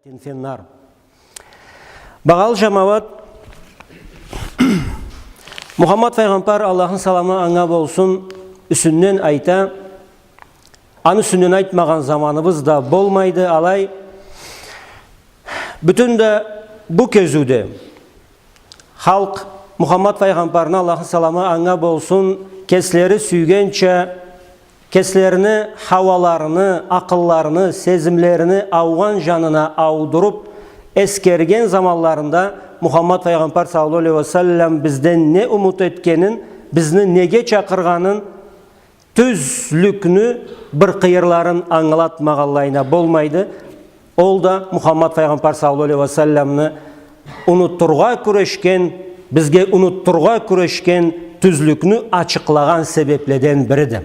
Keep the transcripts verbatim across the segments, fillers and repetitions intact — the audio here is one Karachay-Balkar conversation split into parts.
في النار. Багъалы джамауат, Мухаммад файгъамбар, Аллахны саламы анга болсун, юсюнден айта, аны юсюнден айтмагъан заманыбыз да болмайды, алай. Бютюн да бу кезиуде халкъ Мухаммад файгъамбарны, Аллахны саламы анга болсун, кеслери сюйгенча, кеслерини хауаларыны, акъылларыны, сезимлерини аугъан джанына аудуруп, эсгерген заманларында Мухаммад файгъамбар саллаллаху алейхи ва саллам бизден не умут этгенин, бизни неге чакъыргъанын, тюзлюкню бир къыйырларын ангылатмагъанлайына болмайды. Ол да Мухаммад файгъамбар саллаллаху алейхи ва салламны унутургъа кюрешген, бизге унутургъа кюрешген тюзлюкню ачыкълагъан себепледен бириди.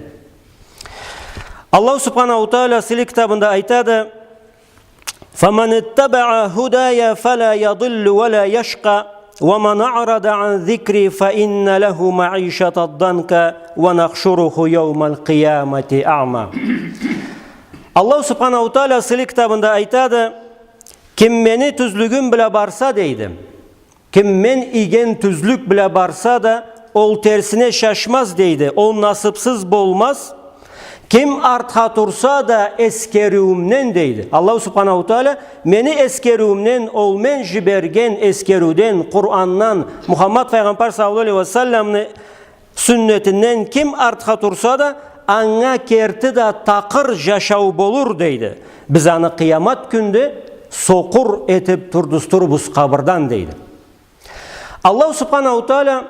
Аллаху субханаху тааля сыйлы китабында айтады: فمن اتبع هداي فلا يضل ولا يشقى ومن أعرض عن ذكري فإن له معيشة ضنكا ونحشره يوم القيامة أعمى. Аллаху субханаху тааля сыйлы китабында айтады: ким мени тюзлюгюм бла барса, дейди, ким мен ийген тюзлюк бла барса да, ол терсине шашмаз, дейди, ол насыпсыз болмаз. Ким артха турса да эсгериуюмден, дейди Аллаху субханаху тааля, мени эсгериуюмден, ол мен джиберген эсгериуден, Къурандан, Мухаммад файгъамбар саллаллаху алейхи ва салламны сюннетинден ким артха турса да, анга керти да такъыр джашау болур, дейди. Биз аны къыямат кюнде сокъур этип тургъузтурбуз къабырдан, дейди. Аллаху субханаху тааля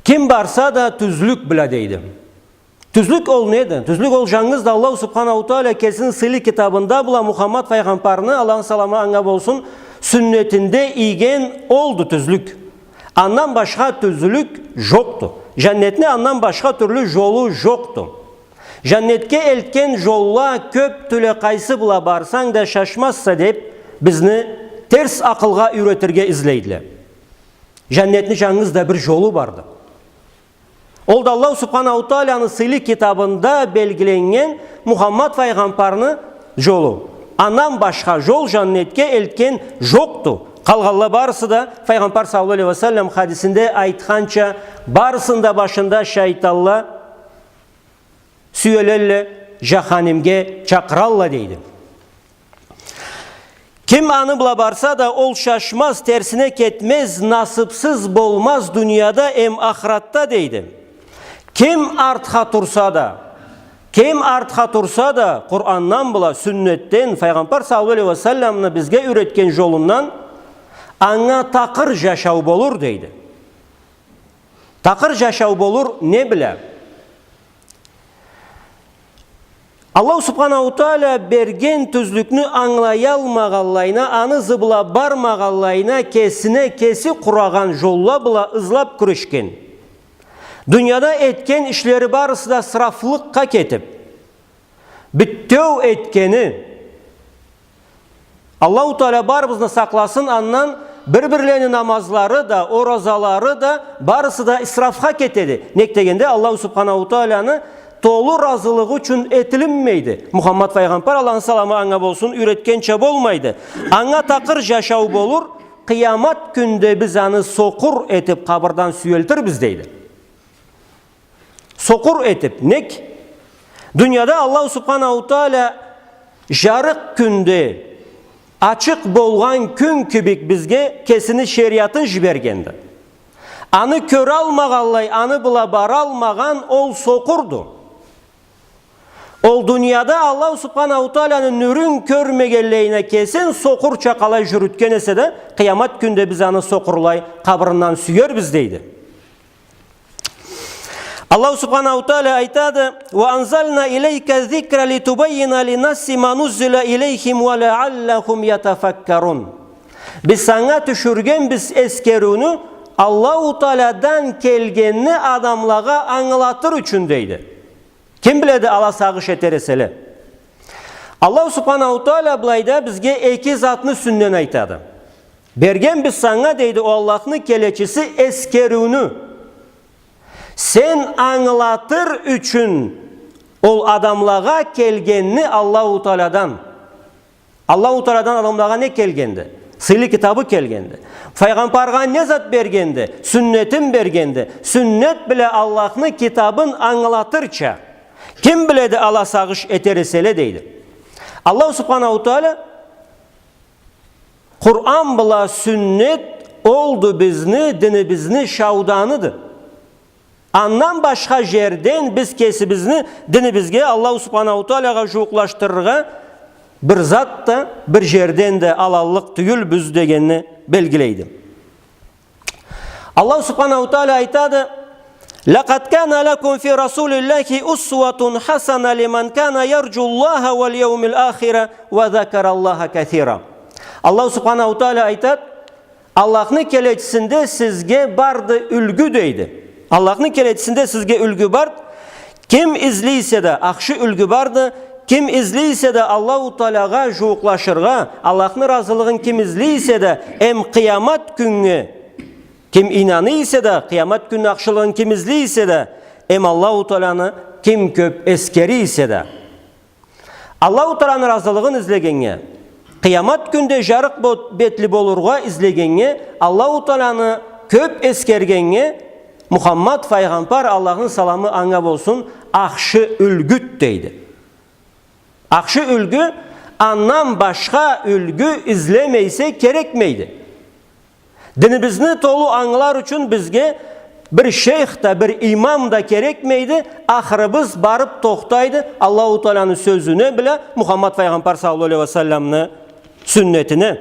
ким барса да тюзлюк бла, дейди. Тюзлюк ол неди? Тюзлюк ол джангыз да Аллаху субханаху тааля кесини сыйлы китабында бла Мухаммад файгъамбарны, Аллахны саламы анга болсун, сюннетинде ийген олду тюзлюк. Андан башха тюзлюк джокъду. Джаннетни андан башха тюрлю джолу джокъду. Джаннетге элтген джолла кёпдюле, къайсы бла барсанг да шашмазса деп, бизни терс акъылгъа юйретирге излейдиле. Джаннетни джангыз да бир джолу барды. Ол да Аллаху субханаху тааляны сыйлы китабында белгиленнген Мухаммад файгъамбарны джолу. Андан башха джол джаннетге элтген джокъду. Къалгъанла барысы да, файгъамбар саллаллаху алейхи ва саллам хадисинде айтханча, барысыны да башында шайтанла сюелелле, джаханимге чакъыралла, дейди. Ким аны бла барса да, ол шашмаз, терсине кетмез, насыпсыз болмаз дунияда эм ахыратда, дейди. Ким артха турса да, ким артха турса да, Къурандан бла, сюннетден, файгъамбар саллаллаху алейхи ва салламны бизге юйретген джолундан, анга такъыр джашау болур, дейди. Такъыр джашау болур не бла? Аллаху субханаху тааля берген тюзлюкню англаялмагъанлайына, аны ызы бла бармагъанлайына, кесине кеси къурагъан джолла бла ызлап кюрешген. Дунияда этген ишлери барысы да ысрафлыкъгъа кетип, битеу этгени, Аллаху тааля барыбызны сакъласын андан. Бир-бирлерини намазлары да, оразалары да, барысы да ысрафха кетеди. Нек дегенде, Аллаху субханаху тааляны толу разылыгъы ючюн этилинмейди. Мухаммад файгъамбар, Аллахны саламы анга болсун, юйретгенча болмайды. Анга такъыр джашау болур, къыямат кюнде биз аны сокъур этип къабырдан сюелтирбиз, дейди. Сокъур этип. Нек? Дунияда Аллаху субханаху тааля джарыкъ кюнде, ачыкъ болгъан кюн кибик бизге кесини шериатын джибергенди. Аны кёралмагъанлай, аны бла баралмагъан ол сокъурду. Ол дунияда Аллаху субханаху тааляны нюрюн кёрмегенлейине кесин сокъурча къалай джюрютген эсе да, къыямат кюнде биз аны сокъурлай къабырындан сюербиз, дейди. Аллаху субханаху тааля айтады: وأنزلنا إليك الذكر لتبين للناس ما نزل إليهم ولعلهم يتفكرون. Биз санга тюшюргенбиз эсгериуню, Аллаху Таалядан келгенни адамлагъа ангылатыр ючюн, дейди. Ким биледи, ала сагъыш этер эселе. Аллаху субханаху тааля былайда бизге эки затны юсюнден айтады. Бергенбиз санга, дейди, о Аллахны келечиси, эсгериуню. Сен ангылатыр ючюн ол адамлагъа келгенни Аллаху Таалядан. Аллаху Тааладан адамлагъа не келгенди? Сыйлы китабы келгенди. Файгъамбаргъа не зат бергенди? Сюннетин бергенди. Сюннет бла Аллахны китабын ангылатырча. Ким биледи, ала сагъыш этер эселе, дейди. Аллаху Субханаху Таала Къуран бла сюннет олду бизни динибизни шауданыды. Андан башха жерден биз кесибизни динибизге, Аллаху Субханаху Таалагъа жууукълашдырыргъа бир зат да, бир жерден да алаллыкъ тюйюлбюз дегенни белгилейди. Аллаху Субханаху Таала айтады: «لقد كان لكم في رسول الله أسوة حسنة لمن كان يرجو الله واليوم الآخر وذكر الله كثيرا». Аллаху Субханаху Таала айтады: Аллахны келечисинде сизге барды юлгю, дейди. Аллахны келечисинде сизге юлгю барды. Ким излей эсе да, ахшы юлгю барды. Ким излей эсе да Аллаху Таалагъа жууукълашыргъа, Аллахны разылыгъын ким излей эсе да, эм къыямат кюннге ким ийнана эсе да, къыямат кюнню ахшылыгъын ким излей эсе да, эм Аллаху Тааланы ким кёп эсгере эсе да. Аллаху Тааланы разылыгъын излегеннге, къыямат кюнде жарыкъ бо-, бетли болургъа излегеннге, Аллаху Тааланы кёп эсгергеннге Мухаммад файгъамбар, Аллахны саламы анга болсун, ахшы юлгюдю, дейди. Ахшы юлгю, андан башха юлгю излемей эсе керекмейди. Динибизни толу ангылар ючюн бизге бир шейх да, бир имам да керекмейди, ахырыбыз барып тохтайды Аллаху Тааланы сёзюне бла Мухаммад файгъамбар саллаллаху алейхи ва салламны сюннетине.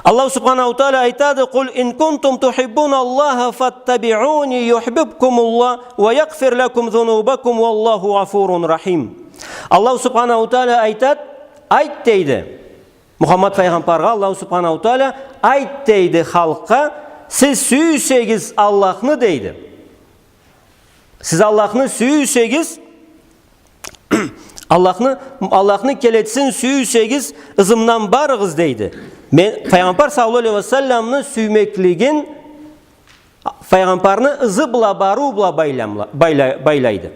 Аллаху Субханаху Таала айтады: «قل إن كنتم تحبون الله فاتبعوني يحببكم الله ويغفر لكم ذنوبكم والله غفور رحيم». Аллаху Субханаху Таала айтады: «Айт, — дейди, — Мухаммад файгъамбаргъа Аллаху Субханаху Таала, — айт, — дейди, — халкъгъа, сиз сюйсегиз Аллахны, — дейди. — Сиз Аллахны сюйсегиз, Аллахны, Аллахны келечисин сюйсегиз, ызымдан барыгъыз, — дейди. — Мен, файгъамбар саллаллаху алейхи ва салламны сюймеклигин файгъамбарны ызы бла барыу бла байламла-, байла-, байлайды.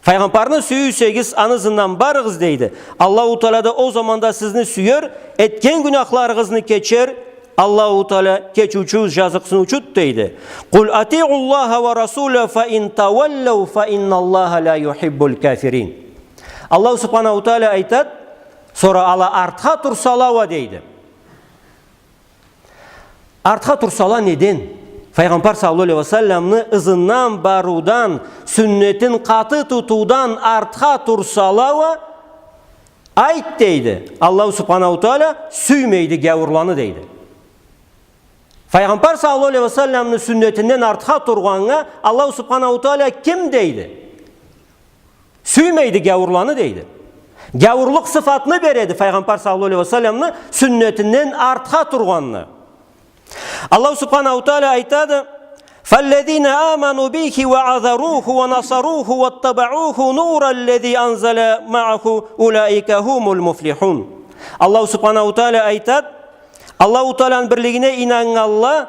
Файгъамбарны сюйсегиз, аны ызындан барыгъыз, — дейди. — Аллаху Таала да ол заманда сизни сюер, этген гюнахларыгъызны кечер, Аллаху Таала кечиучю, жазыкъсыныучуду, — дейди. — قل أطيعوا الله والرسول فإن تولوا فإن الله لا يحب الكافرين». Аллаху Субханаху Таала айтады, сора ала артха турсала уа, дейди. Артха турсала неден? Файгъамбар саллаллаху алейхи ва салламны ызындан барыудан, сюннетин къаты тутуудан артха турсала уа, айт, дейди, Аллаху Субханаху Таала сюймейди гяуурланы, дейди. Файгъамбар саллаллаху алейхи ва салламны сюннетинден артха тургъаннга Аллаху Субханаху Таала ким дейди? Сюймейди гяуурланы, дейди. Гяуурлукъ сыфатны береди файгъамбар саллаллаху алейхи ва салламны сюннетинден артха тургъанны. Аллаху Субханаху Таала айтады: «فالذين آمنوا به وعزروه ونصروه واتبعوه نور الذي أنزل معه أولئك هم المفلحون». Аллаху Субханаху Таала айтады: Аллаху Тааланы бирлигине ийнаннганла,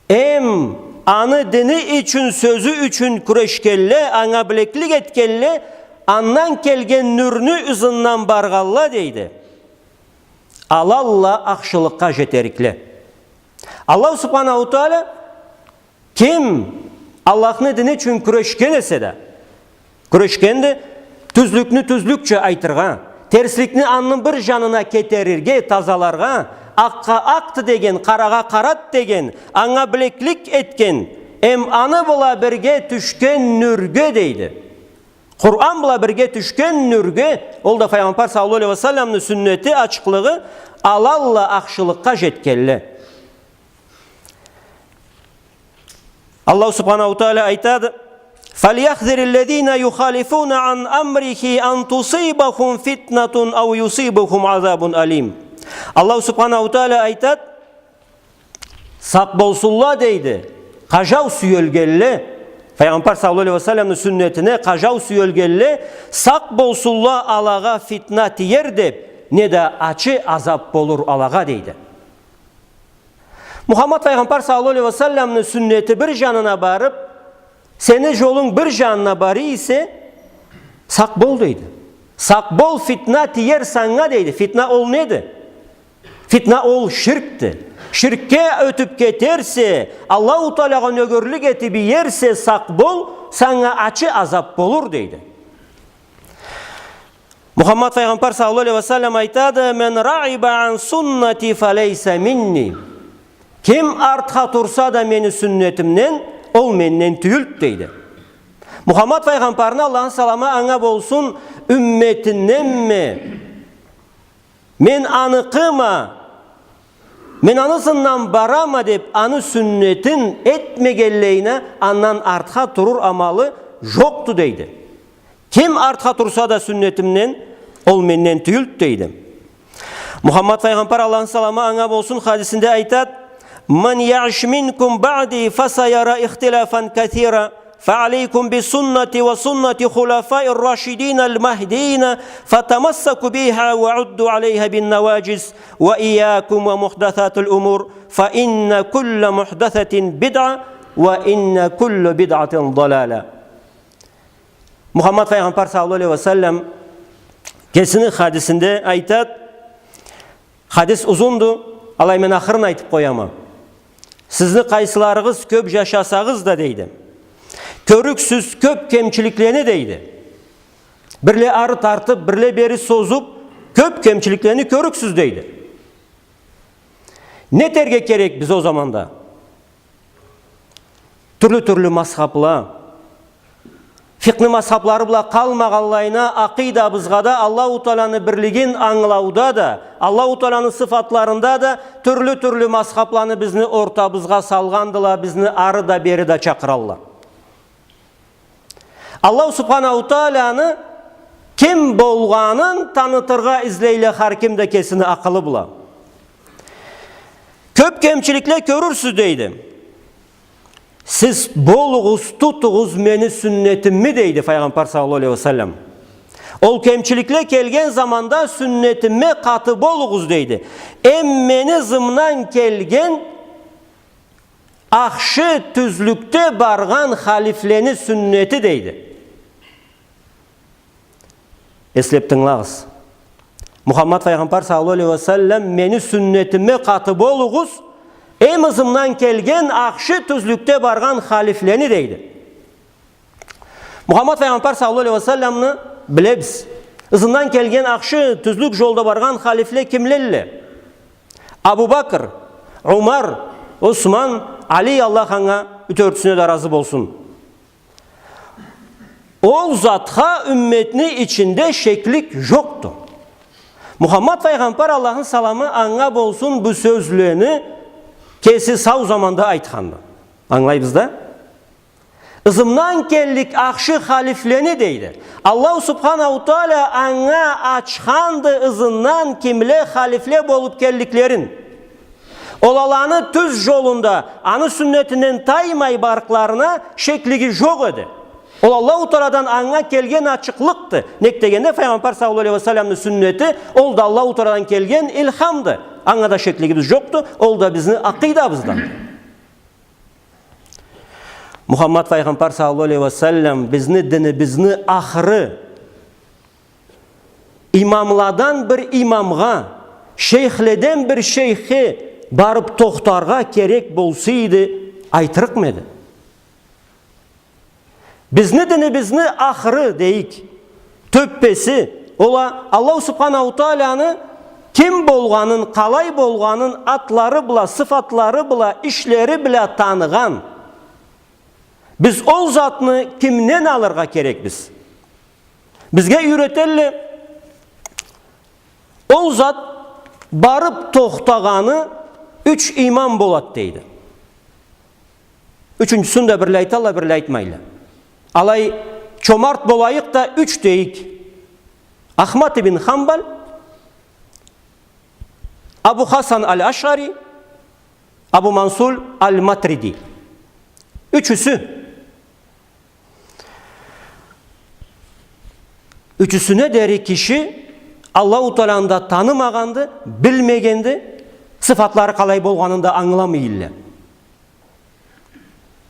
эм аны дини ючюн, сёзю ючюн кюрешгенле, анга билеклик этгенле, андан келген нюрню ызындан баргъанла, дейди, алалла ахшылыкъгъа жетерикле. Аллаху Субханаху Таала ким Аллахны дини ючюн кюрешген эсе да, кюрешгенди тюзлюкню тюзлюкча айтыргъа, терсликни аны бир жанына кетерирге, тазаларгъа, акъгъа акъды деген, къарагъа къарады деген, анга билеклик этген, эм аны бла бирге тюшген нюрге, дейди. Къуран бла бирге тюшген нюрге, ол да файгъамбар саллаллаху алейхи ва салламны сюннети, ачыкълыгъы, алалла ахшылыкъгъа жетгенле. Аллаху Субханаху Таала айтады: «فليحذر الذين يخالفون عن أمره أن تصيبهم فتنة أو يصيبهم عذاب أليم». Аллаху Субханаху Таала айтады: «Сакъ болсунла, — дейди, — къажау сюелгенле, файгъамбар саллаллаху алейхи ва салламны сюннетине къажау сюелгенле, сакъ болсунла, алагъа фитна тиер деп, неда ачы азап болур алагъа», — дейди. Мухаммад файгъамбар саллаллаху алейхи ва салламны сюннети бир жанына барып, сени жолунг бир жанына бара эсе, сакъ бол, дейди. Сакъ бол, фитна тиер санга, дейди. Фитна ол неди? Фитна ол ширкди. Ширкге ётюб кетерсе, Аллаху Таалагъа нёгерлик этиб иерсе, сакъ бол, санга ачы азаб болур, дейди. Мухаммад файгъамбар саллаллаху алейхи ва саллам айтады: «Мен рагъиба ан суннати фалейса минни». Ким артха турса да мени сюннетимден, ол менден тюйюлдю, дейди. Мухаммад файгъамбарны, Аллахны саламы анга болсун, умметинденми, мен аныкъыма, мен аны ызындан барама деб, аны сюннетин этмегенлейине, андан артха турур амалы жокъду, дейди. Ким артха турса да сюннетимден, ол менден тюйюлдю, дейди. Мухаммад файгъамбар, Аллахны саламы анга болсун, хадисинде айтады: «Ман яъиш минкум баъди фасаяра ихтилафан касира, фаалейкум бисуннати ва суннати хулафаи рашидин алмахдиин, фатамассаку биха ва удду алейха биннаваджиз, ва иякум ва мухдасатил умур, фа инна кулла мухдасатин бидъа, ва инна кулла бидъатин далала». Мухаммад файгъамбар саллаллаху алейхи ва саллам кесини хадисинде айтады, хадис узунду, алай мен ахырын айтыб къояма. Сизни къайсыларыгъыз кёб жашасагъыз да, дейди, кёрюрсюз кёб кемчиликлени, дейди. Бирле ары тартыб, бирле бери созуб, кёб кемчиликлени кёрюрсюз, дейди. Не этерге керекбиз ол заманда? Тюрлю-тюрлю мазхабла, фикъхны мазхаблары бла къалмагъанлайына, акъидабызгъа да, Аллаху Тааланы бирлигин ангылауда да, Аллаху Тааланы сыфатларында да тюрлю-тюрлю мазхабланы бизни ортабызгъа салгъандыла, бизни ары да, бери да чакъыралла. Аллаху Субханаху Тааланы ким болгъанын танытыргъа излейле хар ким да кесини акъылы бла. Кёб кемчиликле кёрюрсюз, дейди. Сиз болугъуз, тутугъуз мени сюннетими, дейди файгъамбар саллаллаху алейхи ва саллам. Ол кемчиликле келген заманда сюннетиме къаты болугъуз, дейди. Эм мени ызымдан келген ахшы тюзлюкде баргъан халифлени сюннети, дейди. Эслеб тынгылагъыз. Мухаммад файгъамбар саллаллаху алейхи ва саллам: «Мени сюннетиме къаты болугъуз, эм ызымдан келген ахшы тюзлюкде баргъан халифлени», дейди. Мухаммад файгъамбар саллаллаху алейхи ва салламны билебиз. Ызындан келген ахшы тюзлюк жолда баргъан халифле кимлелле? Абу Бакр, Умар, Усман, Али, Аллах анга, тёртюсюне да разы болсун. Ол затха умметни ичинде шеклик жокъду. Мухаммад файгъамбар, Аллахны саламы анга болсун, бу сёзлени кеси сау заманда айтханды. Ангылайбыз да? Ызымдан келлик ахшы халифлени, дейди. Аллаху Субханаху Таала анга ачханды ызындан кимле халифле болуб келликлерин. Ол аланы тюз жолунда, аны сюннетинден таймай барыкъларына шеклиги жокъ эди. Ол Аллаху Тааладан анга келген ачыкълыкъды. Нек дегенде, файгъамбар саллаллаху алейхи ва салламны сюннети, ол да Аллаху Тааладан келген илхамды. Анга да шеклигибиз жокъду, ол да бизни акъидабызданды. Мухаммад файгъамбар саллаллаху алейхи ва саллам бизни динибизни ахыры имамладан бир имамгъа, шейхледен бир шейхге барыб тохтаргъа керек болсайды, айтырыкъмы эди? Бизни динибизни ахыры дейик, тёппеси, ол а Аллаху Субханаху Тааланы ким болгъанын, къалай болгъанын атлары бла, сыфатлары бла, ишлери бла таныгъан. Биз ол затны кимден алыргъа керекбиз? Бизге юйретелле, ол зат барыб тохтагъаны юч имам болад, дейди. Ючюнчюсюн да бирле айталла, бирле айтмайла. Алай, чомарт болайыкъ да, юч дейик. Ахмад ибн Хамбал, Абу Хасан аль-Ашъари, Абу Мансур аль-Матуриди. Ючюсю. Ючюсюне дери киши Аллаху Тааланы да танымагъанды, билмегенди, сыфатлары къалай болгъанын да ангыламай эдиле.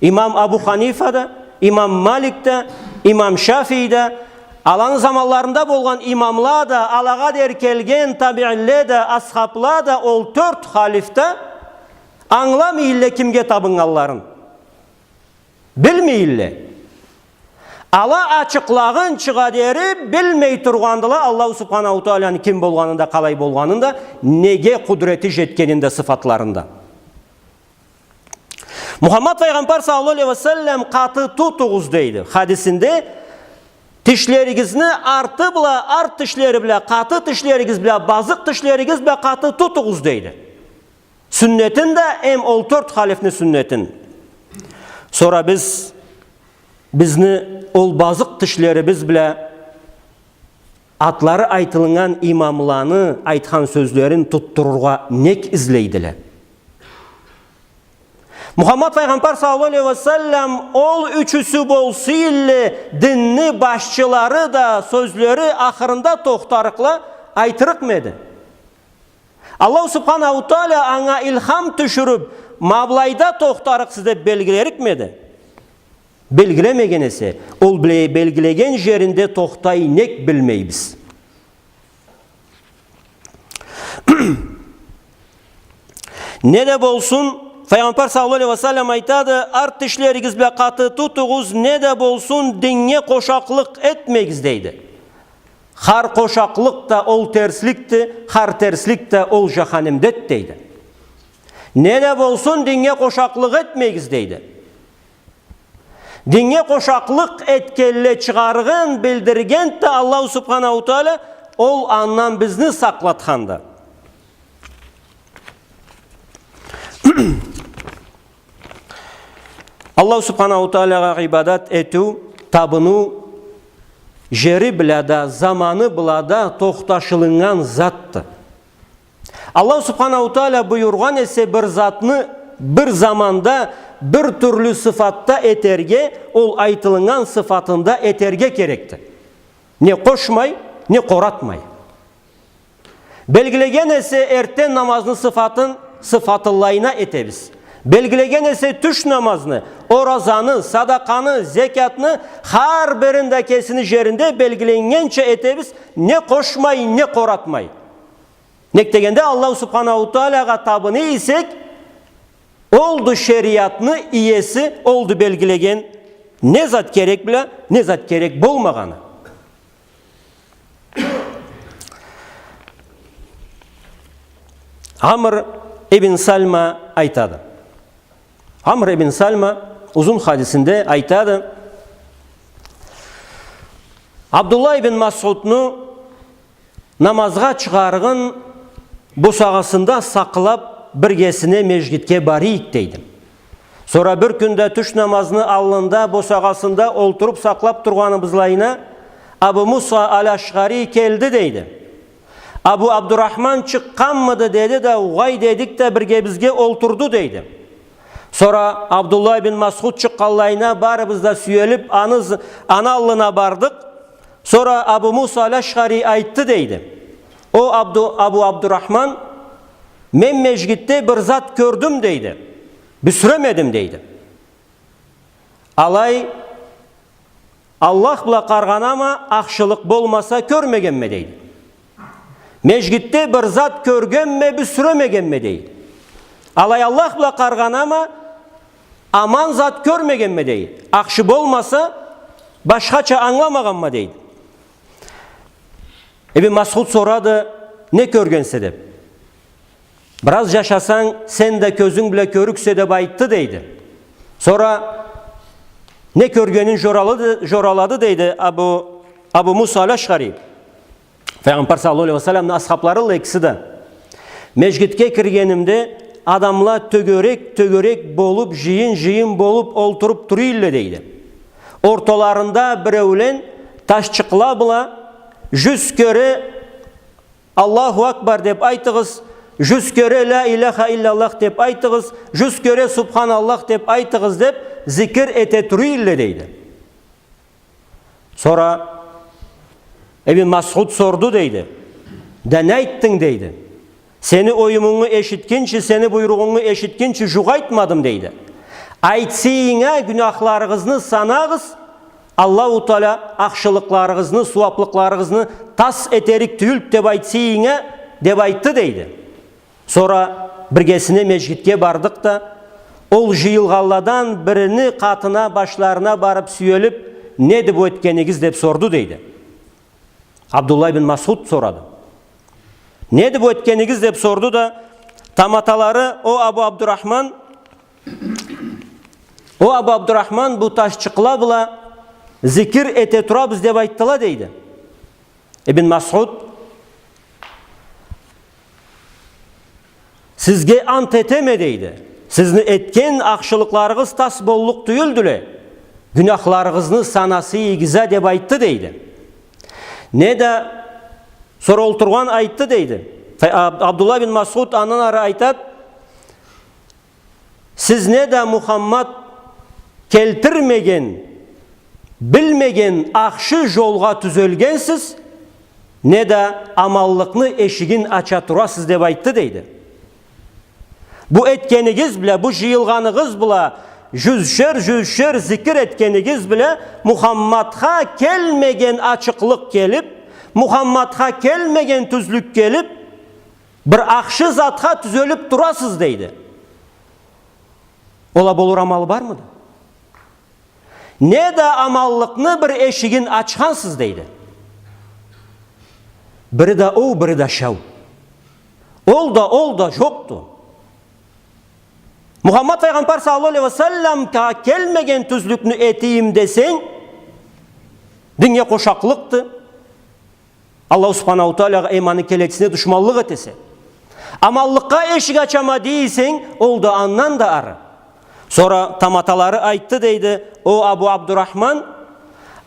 Имам Абу Ханифа да, имам Малик да, имам Шафии да, Аланы заманларында болгъан имамла да, алагъа дери келген табиинле да, асхабла да, ол тёрт халиф да ангыламай элле кимге табыннганларын. Билмей элле. Ала ачыкълагъынчыгъа дери билмей тургъандыла Аллаху Субханаху Тааланы ким болгъанын да, къалай болгъанын да, неге къудрети жетгенин да, сыфатларын да. Мухаммад Файгъамбар саллаллаху алейхи ва саллам: «Къаты тутугъуз», — дейди хадисинде, «тишлеригизни арты бла, арт тишлери бла, къаты тишлеригиз бла, базыкъ тишлеригиз бла къаты тутугъуз», — дейди. Сюннетин да, эм ол тёрт халифни сюннетин. Сора биз, бизни ол базыкъ тишлерибиз бла атлары айтылыннган имамланы айтхан сёзлерин тутдурургъа нек излейдиле? Мухаммад Файгъамбар саллаллаху алейхи ва саллам: «Ол ючюсю болса элле, динни башчылары да сёзлери ахырында тохтарыкъла айтырыкъмы эди? Аллаху Субханаху Таала анга илхам тюшюрюп, ма былайда тохтарыкъсыз деп белгилерикми эди? Белгилемеген эсе, ол бе-, белгилеген жеринде тохтай нек билмейбиз?» Не да болсун, Файгъамбар саллаллаху алейхи ва саллам айтады: «Арт тишлеригиз бла къаты тутугъуз, не да болсун, диннге къошакълыкъ этмегиз», — дейди. «Хар къошакълыкъ да ол терсликди, хар терслик да ол жаханимдеди», — дейди. «Не да болсун, диннге къошакълыкъ этмегиз», — дейди. Диннге къошакълыкъ этгенле чыгъарыгъын билдирген да Аллаху Субханаху Таала, ол андан бизни сакълатханды. Аллаху Субханаху Таалагъа ибадат этиу, табыныу жери бла да, заманы бла да тохташылыннган затды. Аллаху Субханаху Таала буюргъан эсе бир затны бир заманда, бир тюрлю сыфатда этерге, ол айтылыннган сыфатында этерге керекди. Не къошмай, не къоратмай. Белгилеген эсе эртден намазны сыфатын, сыфатыллайына этебиз. Белгилеген эсе тюш намазны, оразаны, садакъаны, зекятны, хар бирин да кесини жеринде белгиленнгенча этебиз, не къошмай, не къоратмай. Нек дегенде, Аллаху Субханаху Таалагъа табына эсек, олду шериатны иеси, олду белгилеген не зат керек бла, не зат керек болмагъаны. Амр ибн Салма айтады. Амр ибн Салма узун хадисинде айтады: Абдуллах ибн Масъудну намазгъа чыгъарыгъын босагъасында сакълап, биргесине межгитге барыйыкъ, дейди. Сора бир кюнде тюш намазны аллында босагъасында олтуруп сакълап тургъаныбызлайына Абу Муса аль-Ашъари келди, дейди. Абу Абдурахман чыкъгъанмыды, деди да, угъай, дедик да, биргебизге олтурду, дейди. Сора Абдуллах ибн Масъуд чыкъгъанлайына барыбыз да сюелип, аны з-, аны аллына бардыкъ. Сора Абу Муса аль-Ашъари айтды, дейди: «О Абду-, Абу Абдурахман, мен межгитде бир зат кёрдюм, дейди. Бюсюремедим», дейди. «Алай Аллах бла къаргъанама, ахшылыкъ болмаса кёрмегенме», дейди. «Межгитде бир зат кёргенме, бюсюремегенме», дейди. «Алай Аллах бла къаргъанама, аман зат кёрмегенме», дейди. «Ахшы болмаса, башхача ангыламагъанма», дейди. Ибн Масъуд сорады: «Не кёргенсе?» деп. «Бираз жашасанг, сен да кёзюнг бла кёрюксе», деп айтды, дейди. Сора не кёргенин жоралады, жоралады, дейди Абу, Абу Муса аль-Ашъари. Файгъамбар саллаллаху алейхи ва салламны асхабларыла экиси да. «Межгитге киргенимде, адамла тёгерек-тёгерек болуп, жыйын-жыйын болуп олтуруп тура эдиле», дейди. «Орталарында биреулен ташчыкъла бла жюз кере «Аллаху Акбар» деп айтыгъыз, жюз кере «Ля иляха илляллах» деп айтыгъыз, жюз кере «Субханаллах» деп айтыгъыз», деп зикир эте тура эдиле, дейди. Сора Ибн Масъуд сорду, дейди: «Да не айтдынг?» дейди. «Сени оюмунгу эшитгинчи, сени буйругъунгу эшитгинчи жукъ айтмадым», дейди. «Айтсайынг а, гюнахларыгъызны санагъыз, Аллаху Тааля ахшылыкъларыгъызны, сууаплыкъларыгъызны тас этерик тюйюлдю деп айтсынг а, деп айтды, дейди. Сора биргесине межгитге бардыкъ да, ол жыйылгъанладан бирини къатына, башларына барып сюелип: «Неди бу этгенигиз?» — деп сорду, дейди. Абдуллах ибн Масъуд сорады. «Неди бу этгенигиз?» — деп сорду да, таматалары: «О Абу Абдурахман, о Абу Абдурахман, бу ташчыкъла бла зикир эте турабыз», — деп айтдыла, дейди. Ибн Масъуд: «Сизге ант этеме, — дейди, — сизни этген ахшылыкъларыгъыз тас боллукъ тюйюлдюле, гюняхларыгъызны санасыгъыз а», — деп айтды, дейди. Не да сора олтургъан айтды, дейди. Фа-, Аб-, Абдуллах бин Масъуд андан ары айтад: «Сиз не да Мухаммад келтирмеген, билмеген ахшы жолгъа тюзелгенсиз, не да аманлыкъны эшигин ача турасыз», — деп айтды, дейди. «Бу этгенигиз бла, бу жыйылгъаныгъыз бла, жюзшер, жюзшер зикир этгенигиз бла Мухаммадха келмеген ачыкълыкъ келип, Мухаммадха келмеген тюзлюк келип, бир ахшы затха тюзелип турасыз», — дейди. «Ол а болур амалы бармыды? Не да аманлыкъны бир эшигин ачхансыз», — дейди. «Бири да оу, бири да шау. Ол да, ол да жокъду. Мухаммад файгъамбар саллаллаху алейхи ва салламгъа келмеген тюзлюкню этейим десенг, динге къошакълыкъды. Аллаху субханаху таалягъа эм аны келечисине душманлыкъ этесе. Аманлыкъгъа эшик ачама дейсенг, ол да андан да ары». Сора таматалары айтды, дейди: «О Абу Абдурахман,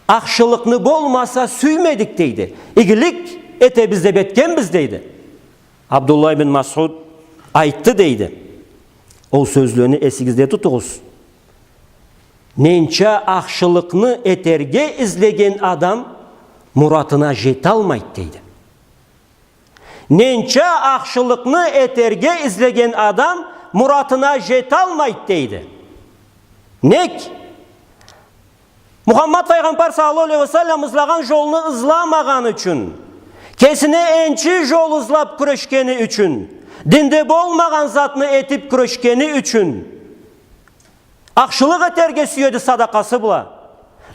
ахшылыкъны болмаса сюймедик, — дейди. — Игилик этебиз деп этгенбиз», — дейди. Абдуллах бин Масъуд айтды, дейди: «Ол сёзлени эсигизде тутугъуз. Ненча ахшылыкъны этерге излеген адам муратына жеталмайды», — дейди. «Ненча ахшылыкъны этерге излеген адам муратына жеталмайды», — дейди. Нек? Мухаммад файгъамбар саллаллаху алейхи ва саллам ызлагъан жолну ызламагъаны ючюн, кесине энчи жол ызлап кюрешгени ючюн, динде болмагъан затны этип кюрешгени ючюн, ахшылыкъ этерге сюеди садакъасы бла,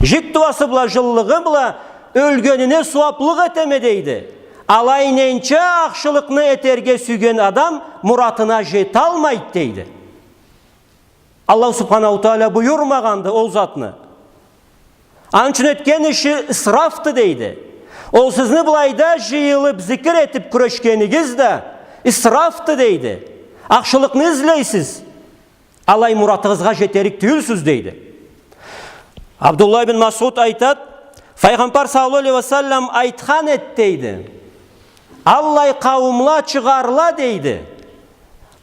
жик дууасы бла, жылылыгъы бла, ёлгенине сууаплыкъ этеме дейди. Алай ненча ахшылыкъны этерге сюйген адам муратына жеталмайды дейди. Аллаху субханаху тааля буюрмагъанды ол затны. Аны ючюн этген иши исрафды дейди. Ол сизни былайда жыйылып, зикир этип кюрешгенигиз да исрафды дейди. Ахшылыкъны излейсиз. Алай муратыгъызгъа жетерик тюйюлсюз дейди. Абдуллах бин Масъуд айтад, файгъамбар саллаллаху алейхи ва саллам айтхан эди дейди. Аллай къауумла чыгъарла дейди.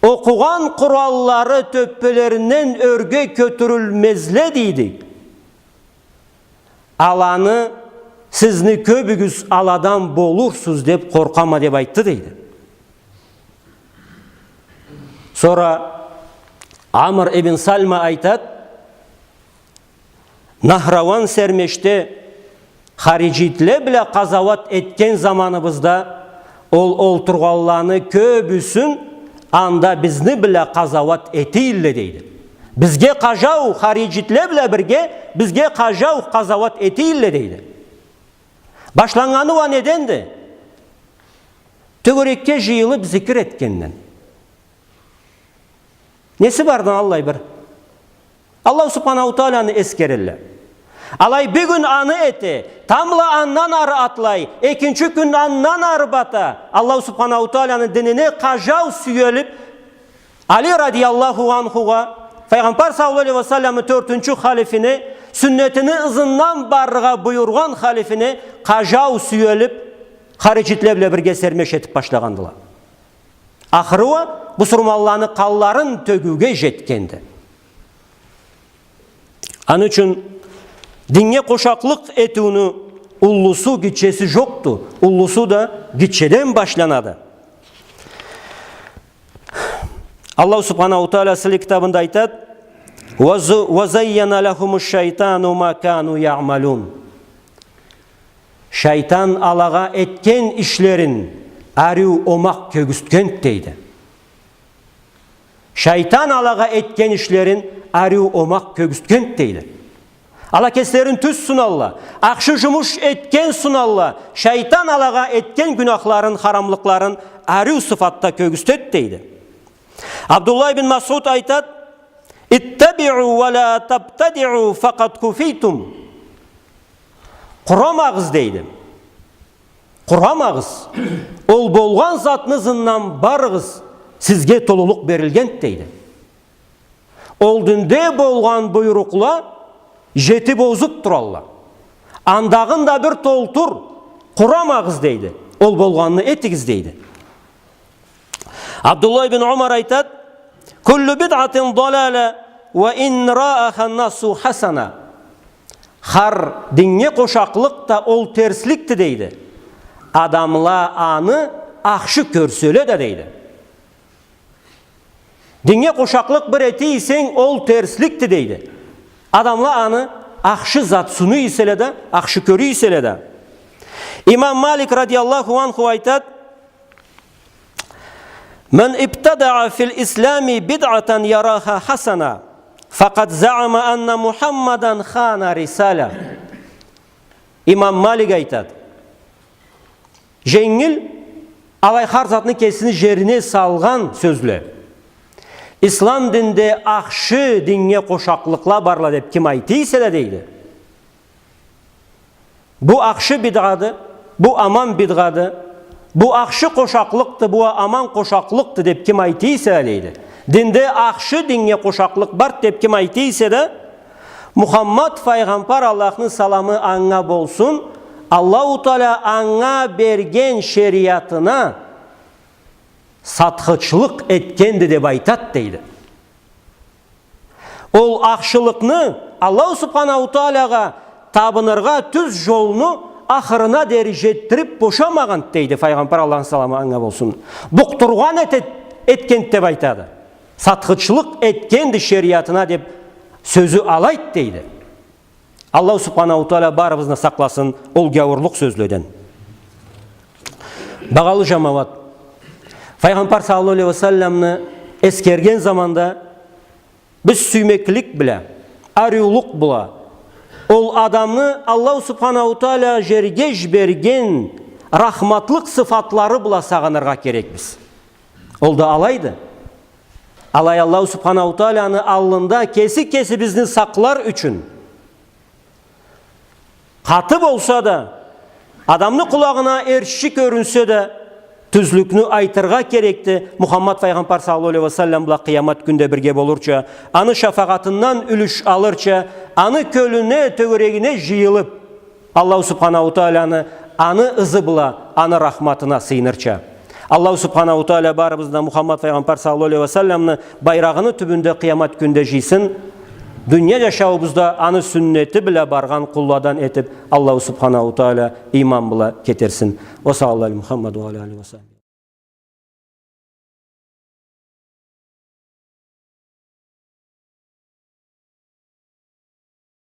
Окъугъан Къуранлары тёппелеринден ёрге кётюрюлмезле дейди. Аланы сизни кёбюгюз аладан болурсуз деп къоркъама деп айтды дейди. Сора Амр ибн Сальма айтад, Нахрауан сермешде хариджитле бла къазауат этген заманыбызда ол олтургъанланы кёбюсюн анда бизни бла къазауат этийле дейди. Бизге къажау, хариджитле бла бирге бизге къажау къазауат этийле дейди. Башланнганы уа неденди? Тёгерекге жыйылып зикир этгенден. Неси барды аллай бир? Аллаху субханаху тааляны эсгерелле. Алай бюгюн аны эте, тамбла андан ары атлай, экинчи кюн андан ары бата. Аллаху субханаху тааляны динине къажау сюелип, Али радияллаху анхугъа, файгъамбар саллаллаху алейхи ва салламны тёртюнчю халифине, сюннетини ызындан барыргъа буюргъан халифине къажау сюелип, хариджитле бла бирге сермеш этип башлагъандыла. Ахыры уа бусурманланы къанларын тёгюуге жетгенди. Аны ючюн динге къошакълыкъ этиуню уллусу, гитчеси жокъду. Уллусу да гитчеден башланады. Аллаху субханаху тааля сыйлы китабында айтад, وز-، وزين لهم الشيطان ما كانوا يعملون. Шайтан алагъа этген ишлерин ариу омакъ кёргюзтгенди, дейди. Шайтан алагъа этген ишлерин ариу омакъ кёргюзтгенди, дейди. Ала кеслерин тюз сюнелле, ахшы жумуш этген сюнелле, шайтан алагъа этген гюнахларын, харамлыкъларын ариу сыфатда кёргюзтеди, дейди. Абдуллах ибн Масъуд айтады: «اتبعوا ولا تبتدعوا فقد كفيتم». Къурамагъыз, дейди. Къурамагъыз. Ол болгъан затны ызындан барыгъыз, сизге толулукъ берилгенди, дейди. Ол динде болгъан буйрукъла жетип озуп туралла. Андагъын да бир толтур, къурамагъыз, дейди. Ол болгъанны этигиз, дейди. Абдуллах ибн Умар айтады: «كل بدعة ضلالة وإن رآها الناس حسنة». Хар динге къошакълыкъ да ол терсликди, дейди. Адамла аны ахшы кёрселе да, дейди. Динге къошакълыкъ бир эте эсенг, ол терсликди, дейди. Адамла аны ахшы зат сунуй эселе да, ахшы кёрюй эселе да. Имам Малик радияллаху анху айтады: «من ابتدع في الإسلام بدعة يراها حسنة فقد زعم أن محمدا خان الرسالة». Имам Малик айтады. Женгил, алай хар затны кесини жерине салгъан сёзле. Ислам динде ахшы динге къошакълыкъла барла деп ким айта эсе да, дейди. Бу ахшы бидъады, бу аман бидъады, бу ахшы къошакълыкъды, бу аман къошакълыкъды деп ким айта эсе да, дейди. Динде ахшы динге къошакълыкъ барды деп ким айта эсе да, Мухаммад файгъамбар, Аллахны саламы анга болсун, Аллаху Тааля анга берген шериатына сатхычлыкъ этгенди деп айтады, дейди. Ол ахшылыкъны Аллаху Субханаху Таалягъа табыныргъа тюз жолну ахырына дери жетдирип бошамагъанды, дейди, файгъамбар, Аллахны саламы анга болсун. Букъдургъан эте-, этгенди деп айтады. Сатхычлыкъ этгенди шериатына деп сёзю алайды, дейди. Аллаху Субханаху Тааля барыбызны сакъласын ол гяуурлукъ сёзледен. Багъалы жамауат, файгъамбар саллаллаху алейхи ва салламны эсгерген заманда биз сюймеклик бла, ариулукъ бла, ол адамны Аллаху Субханаху Тааля жерге жиберген рахматлыкъ сыфатлары бла сагъыныргъа керекбиз. Ол да алайды. Алай Аллаху Субханаху Тааляны аллында кеси кесибизни сакълар ючюн. Къаты болса да, адамны къулагъына эрши кёрюнсе да, тюзлюкню айтыргъа керекди, Мухаммад файгъамбар саллаллаху алейхи ва саллам бла къыямат кюнде бирге болурча, аны шафагъатындан юлюш алырча, аны кёлюне, тёгерегине жыйылып, Аллаху Субханаху Тааляны аны ызы бла, аны рахматына сыйынырча. Аллаху Субханаху Тааля барыбызны да Мухаммад файгъамбар саллаллаху алейхи ва салламны байрагъыны тюбюнде къыямат кюнде жыйсын. Дуния жашауубузда аны сюннети бла баргъан къулладан этип, Аллаху Субханаху Тааля иман бла кетерсин. Ва саллаллаху аля Мухаммад ва аля алихи ва сахбихи.